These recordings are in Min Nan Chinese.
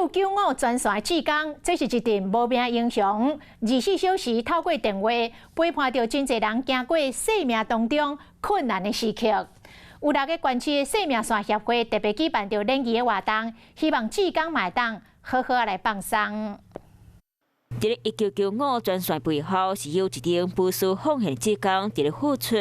九五專線志工，這是一陣無名英雄。24小時透過電話陪伴著真濟人行過生命當中困難的時刻。有六个縣市的生命線協會特別舉辦著聯誼的活動，希望志工嘛會當好好來放鬆。佇咧1995專線背後，是有一群無私奉獻志工佇咧付出，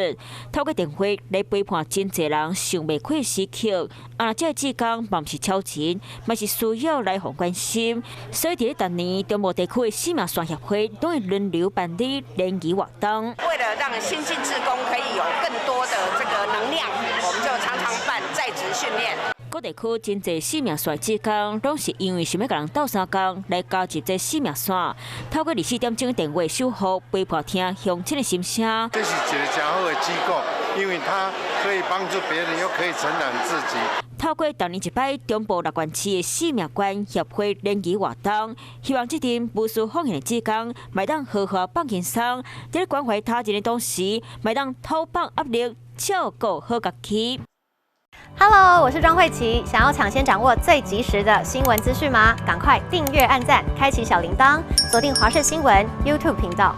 透過電話來陪伴真濟人想袂開時刻。啊，這个志工嘛毋是超人，嘛是需要來予關心。所以佇咧逐年中部地區的生命線協會都會輪流辦理聯誼活動。為了讓新進志工可以有更多的這個能量，我們就常常辦在職訓練。各地區真濟生命線志工，攏是因為想欲共人鬥相共來加入這生命線，透過24點鐘電話守護陪伴聽鄉親的心聲。這是一個誠好的機構，因為它可以幫助別人，又可以成長自己。透過逐年一擺中部六縣市的生命線協會聯誼活動，希望這陣無私奉獻的志工，嘛會當好好放輕鬆，佇咧關懷他人的同時，嘛會當透放壓力，照顧好家己。 Hello，我是莊慧琪。想要搶先掌握最及時的新聞資訊嗎？趕快訂閱、按讚、開啟小鈴鐺，鎖定華視新聞 YouTube 頻道。